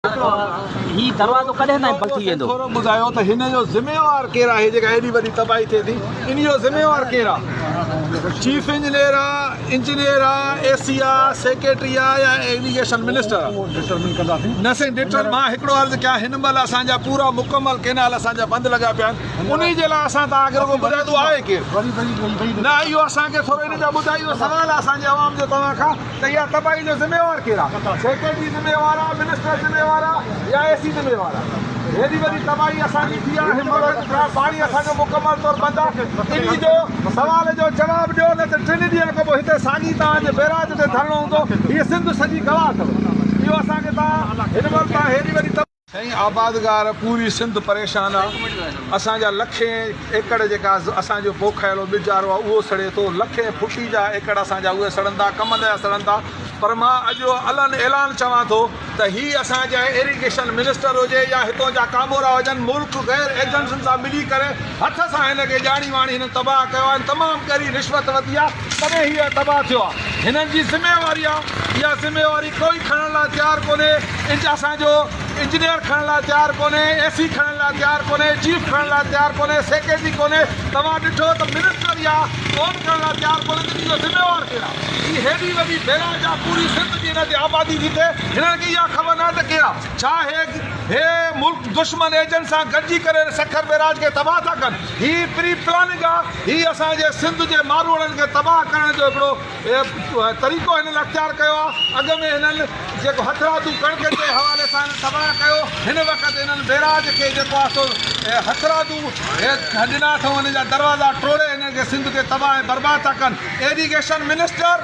هي دروازو ڪڏهن تائين بند ٿي ويندو؟ ٿورو ٻڌايو ته هن جو ذميوار ڪير آهي جيڪا ايڏي وڏي تباهي ٿئي ٿي ان جو ذميوار ڪير آ چيف انجنيئر آ انجنيئر آ اي سي آ سيڪريٽري آ يا ايريگيشن منسٽر آ نه سائين ڊٽر مان هڪڙو عرض ڪيان هن مهل اسان جا پورا مڪمل ڪينال اسان جا بند لڳا پيا آهن انهي جي لاء اسان توهان کي رڳو ٻڌايو ته آهي ڪير نه اهو اسان کي ٿورو ان جا ٻڌايو اهو سوال آ اسان جي عوام جو توهان کان ته اها تباهي جو ذميوار ڪير آ؟ سيڪريٽري ذميوار آ، منسٽر ذميوار آ يا اي سي ذميوار آ؟ هيڏي وڏي تباهي اسان جي ٿي آ، هن وقت پاڻي اسان جو مڪمل طور بند آ، انهي جو سوال جو جواب ڏيو نه ته ٽن ڏينهن کان پوء هتي ساڳي توهان جي بئراج تي ڌرڻو هوندو، هيء سنڌ سڄي گواهه اٿو. اهو اسان کي توهان هن مهل توهان هيڏي وڏي. سائين آبادگار پوري سنڌ پريشان آ اسان جا لکين ايڪڙ جيڪا اسان جو پوکايل ٻج آرو آ اهو سڙي ٿو لکين ڦٽي جا ايڪڙ اسان جا اهي سڙن ٿا ڪمند جا سڙن ٿا پر مان اڄ علن اعلان چوان ٿو ته هي اسان جا ايريگيشن منسٽر هجي يا هتون جا ڪامورا هجن ملڪ غير ايجنسين سان ملي ڪري هٿ سان هن کي ڄاڻي واڻي هنن تباهه ڪيو آ هن تمام ڳري رشوت وتي آ تڏهن هي تباهه ٿيو آ هنن جي ذميواري آ اها ذميواري ڪوئي کڻڻ لاء تيار ڪونهي انچ اسان جو انجنيئر کڻڻ لاء تيار ڪونهي، اي سي کڻڻ لاء تيار ڪونهي، چيف کڻڻ لاء تيار ڪونهي، سيڪريٽري ڪونهي، توهان ڏٺو ته منسٽر يا فون ڪرڻ لاء تيار ڪونهي ته ان جو ذميوار ڪير آ؟ هي هيڏي وڏي بيراج آ پوري سنڌ جي هن تي آبادي ٿي ٿئي هنن کي اها خبر ناهي ته ڪير آ؟ ڇا هي هي ملڪ دشمن ايجنٽ سان گڏجي ڪري سکر بيراج کي تباهه ٿا ڪن؟ هي پري پلاننگ آ هي اسان جي سنڌ جي ماروئڙن کي تباهه ڪرڻ جو هڪڙو طريقو هنن اختيار ڪيو آهي، اڳ ۾ هنن جيڪو هٿرادو ڪڻڪ جي حوالي سان هنن تباهه ڪيو، هن وقت هنن بيراج کي جيڪو آهي سو هٿرادو ڏنا اٿئون، هنن جا دروازا ٽوڙي هنن کي سنڌ کي تباهه ۽ برباد ٿا ڪن، ايريگيشن منسٽر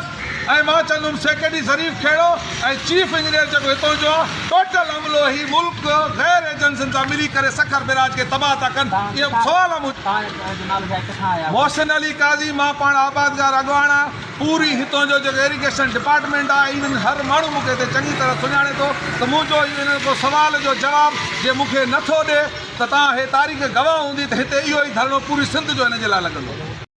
۽ مان چوندم سيڪريٽري ظريف کهڙو ۽ چيف انجنيئر جيڪو هتان جو آهي ٽوٽل عملو هي ملڪ غير ايجنسين سان ملي ڪري سکر بيراج کي تباهه ٿا ڪن، اهو سوال آهي منهنجو. محسن علي قاضي، مان پاڻ آبادگار اڳواڻ آهيان، پوري هتان جو جيڪو ايريگيشن ڊپارٽمينٽ آهي ايون هر ماڻهو مون کي هتي چڱي طرح سڃاڻي ٿو ته منهنجو اهو انهن ڪو سوال جو جواب جي مون کي نه ٿو ڏي ته توهان هي تاريخ گواهه هوندي ته هتي اهو ئي ڌرڻو پوري سنڌ جو هن جي لاء لڳندو.